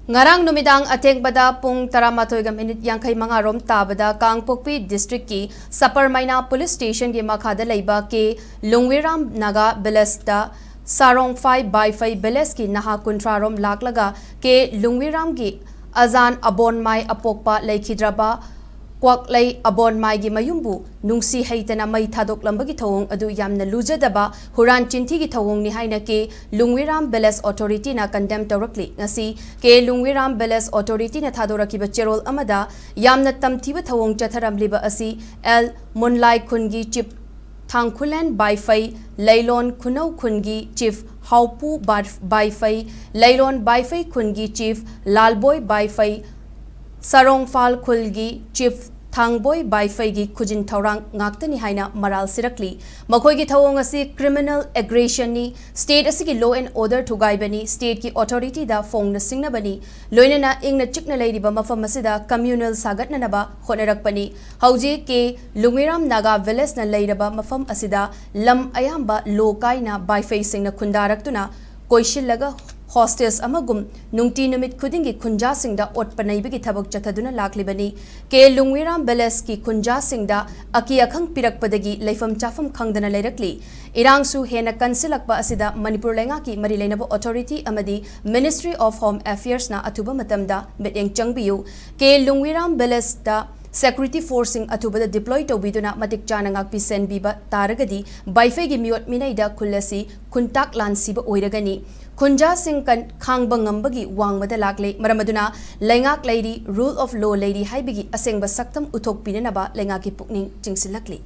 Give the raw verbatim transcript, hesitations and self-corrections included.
ꯉꯔꯥꯡ ꯅꯨꯃꯤꯗꯥꯡ ꯑꯊꯦꯡꯕꯗ ꯄꯨꯡ ꯇꯔꯥꯃꯥꯊꯣꯏꯒ ꯃꯤꯅꯤꯠ ꯌꯥꯡꯈꯩ ꯃꯉꯥ ꯔꯣꯝ ꯇꯥꯕꯗ ꯀꯥꯡꯄꯣꯛꯄꯤ ꯗꯤꯁꯇ꯭ꯔꯤꯛꯀꯤ ꯁꯄꯔꯃꯩꯅꯥ ꯄꯨꯂꯤꯁ ꯁ꯭ꯇꯦꯁꯟꯒꯤ ꯃꯈꯥꯗ ꯂꯩꯕ ꯀꯦ ꯂꯨꯡꯋꯤꯔꯥꯝ ꯅꯥꯒꯥ ꯚꯤꯂꯦꯖꯇ ꯁꯥꯔꯣꯡꯐꯥꯏ ꯕꯥꯏꯐꯩ ꯚꯤꯂꯦꯖꯀꯤ ꯅꯍꯥ ꯀꯨꯟꯊ꯭ꯔꯥ ꯔꯣꯝ ꯂꯥꯛꯂꯒ ꯀꯦ ꯂꯨꯡꯋꯤꯔꯥꯝꯒꯤ ꯑꯖꯥꯟ ꯑꯕꯣꯟꯃꯥꯏ ꯑꯄꯣꯛꯄ ꯂꯩꯈꯤꯗ꯭ꯔꯕ ꯀ꯭ꯋꯥꯛꯂꯩ ꯑꯕꯣꯟꯃꯥꯏꯒꯤ ꯃꯌꯨꯝꯕꯨ ꯅꯨꯡꯁꯤ ꯍꯩꯇꯅ ꯃꯩ ꯊꯥꯗꯣꯛꯂꯝꯕꯒꯤ ꯊꯧꯑꯣꯡ ꯑꯗꯨ ꯌꯥꯝꯅ ꯂꯨꯖꯗꯕ ꯍꯨꯔꯥꯟ ꯆꯤꯟꯊꯤꯒꯤ ꯊꯧꯑꯣꯡꯅꯤ ꯍꯥꯏꯅ ꯀꯦ ꯂꯨꯡꯋꯤꯔꯥꯝ ꯚꯤꯂꯦꯖ ꯑꯣꯊꯣꯔꯤꯇꯤꯅ ꯀꯟꯗꯦꯝ ꯇꯧꯔꯛꯂꯤ꯫ ꯉꯁꯤ ꯀꯦ ꯂꯨꯡꯋꯤꯔꯥꯝ ꯚꯤꯂꯦꯖ ꯑꯣꯊꯣꯔꯤꯇꯤꯅ ꯊꯥꯗꯣꯔꯛꯈꯤꯕ ꯆꯦꯔꯣꯜ ꯑꯃꯗ ꯌꯥꯝꯅ ꯇꯝꯊꯤꯕ ꯊꯧꯑꯣꯡ ꯆꯠꯊꯔꯝꯂꯤꯕ ꯑꯁꯤ ꯑꯦꯜ ꯃꯨꯟꯂꯥꯏ ꯈꯨꯟꯒꯤ ꯆꯤꯞ ꯊꯥꯡꯈꯨꯂꯦꯟ ꯕꯥꯏꯐꯩ, ꯂꯩꯂꯣꯟ ꯈꯨꯅꯧ ꯈꯨꯟꯒꯤ ꯆꯤꯞ ꯍꯥꯎꯄꯨ ꯕꯥꯔ-, ꯕꯥꯏꯐꯩ, ꯂꯩꯂꯣꯟ ꯕꯥꯏꯐꯩ ꯈꯨꯟꯒꯤ ꯆꯤꯞ ꯂꯥꯜꯕꯣꯏ ꯕꯥꯏꯐꯩ, ꯁꯔꯣꯡꯐꯥꯜ ꯈꯨꯜꯒꯤ ꯆꯤꯞ ꯊꯥꯡꯕꯣꯏ ꯕꯥꯏꯐꯩꯒꯤ ꯈꯨꯖꯤꯟ ꯊꯧꯔꯥꯡ ꯉꯥꯛꯇꯅꯤ ꯍꯥꯏꯅ ꯃꯔꯥꯜ ꯁꯤꯔꯛꯂꯤ꯫ ꯃꯈꯣꯏꯒꯤ ꯊꯧꯑꯣꯡ ꯑꯁꯤ criminal aggressionꯅꯤ, state ꯑꯁꯤꯒꯤ law and order ꯊꯨꯒꯥꯏꯕꯅꯤ, stateꯀꯤ authorityꯗ ꯐꯣꯡꯅ ꯁꯤꯡꯅꯕꯅꯤ, ꯂꯣꯏꯅꯅ ꯏꯪꯅ ꯆꯤꯛꯅ ꯂꯩꯔꯤꯕ ꯃꯐꯝ ꯑꯁꯤꯗ communal ꯁꯥꯒꯠꯅꯅꯕ ꯍꯣꯠꯅꯔꯛꯄꯅꯤ꯫ ꯍꯧꯖꯤꯛ ꯀꯦ ꯂꯨꯡꯋꯤꯔꯥꯝ ꯅꯥꯒꯥ ꯚꯤꯂꯦꯖꯅ ꯂꯩꯔꯕ ꯃꯐꯝ ꯑꯁꯤꯗ ꯂꯝ ꯑꯌꯥꯝꯕ ꯂꯣ ꯀꯥꯏꯅ ꯕꯥꯏꯐꯩꯁꯤꯡꯅ ꯈꯨꯟꯗꯥꯔꯛꯇꯨꯅ ꯀꯣꯏꯁꯤꯜꯂꯒ hostage ꯑꯃꯒꯨꯝ ꯅꯨꯡꯇꯤ ꯅꯨꯃꯤꯠ ꯈꯨꯗꯤꯡꯒꯤ ꯈꯨꯟꯖꯥꯁꯤꯡꯗ ꯑꯣꯠꯄ ꯅꯩꯕꯒꯤ ꯊꯕꯛ ꯆꯠꯊꯗꯨꯅ ꯂꯥꯛꯂꯤꯕꯅꯤ꯫ ꯀꯦ ꯂꯨꯡꯋꯤꯔꯥꯝ ꯚꯤꯂꯦꯖꯀꯤ ꯈꯨꯟꯖꯥꯁꯤꯡꯗ ꯑꯀꯤ ꯑꯈꯪ ꯄꯤꯔꯛꯄꯗꯒꯤ ꯂꯩꯐꯝ ꯆꯥꯐꯝ ꯈꯪꯗꯅ ꯂꯩꯔꯛꯂꯤ꯫ ꯏꯔꯥꯡꯁꯨ ꯍꯦꯟꯅ ꯀꯟꯁꯤꯜꯂꯛꯄ ꯑꯁꯤꯗ ꯃꯅꯤꯄꯨꯔ ꯂꯩꯉꯥꯛꯀꯤ ꯃꯔꯤ ꯂꯩꯅꯕ authority ꯑꯃꯗꯤ Ministry of Home Affairsꯅ ꯑꯊꯨꯕ ꯃꯇꯝꯗ ꯃꯤꯠꯌꯦꯡ ꯆꯪꯕꯤꯌꯨ꯫ ꯀꯦ ꯂꯨꯡꯋꯤꯔꯥꯝ ꯚꯤꯂꯦꯖꯇ security forceꯁꯤꯡ ꯑꯊꯨꯕꯗ deploy ꯇꯧꯕꯤꯗꯨꯅ ꯃꯇꯤꯛ ꯆꯥꯅ ꯉꯥꯛꯄꯤ ꯁꯦꯟꯕꯤꯕ ꯇꯥꯔꯒꯗꯤ ꯕꯥꯏꯐꯩꯒꯤ ꯃꯤꯑꯣꯠ ꯃꯤꯅꯩꯗ ꯈꯨꯜ ꯑꯁꯤ ꯈꯨꯟꯇꯥꯛ ꯂꯥꯟꯁꯤꯕ ꯑꯣꯏꯔꯒꯅꯤ꯫ ꯈꯨꯟꯖꯥꯁꯤꯡ ꯀꯟ-, ꯈꯥꯡꯕ ꯉꯝꯕꯒꯤ ꯋꯥꯡꯃꯗ ꯂꯥꯛꯂꯦ꯫ ꯃꯔꯝ ꯑꯗꯨꯅ ꯂꯩꯉꯥꯛ ꯂꯩꯔꯤ, rule of law ꯂꯩꯔꯤ ꯍꯥꯏꯕꯒꯤ ꯑꯁꯦꯡꯕ ꯁꯛꯇꯝ ꯎꯊꯣꯛꯄꯤꯅꯅꯕ ꯂꯩꯉꯥꯛꯀꯤ ꯄꯨꯛꯅꯤꯡ ꯆꯤꯡꯁꯤꯜꯂꯛꯂꯤ꯫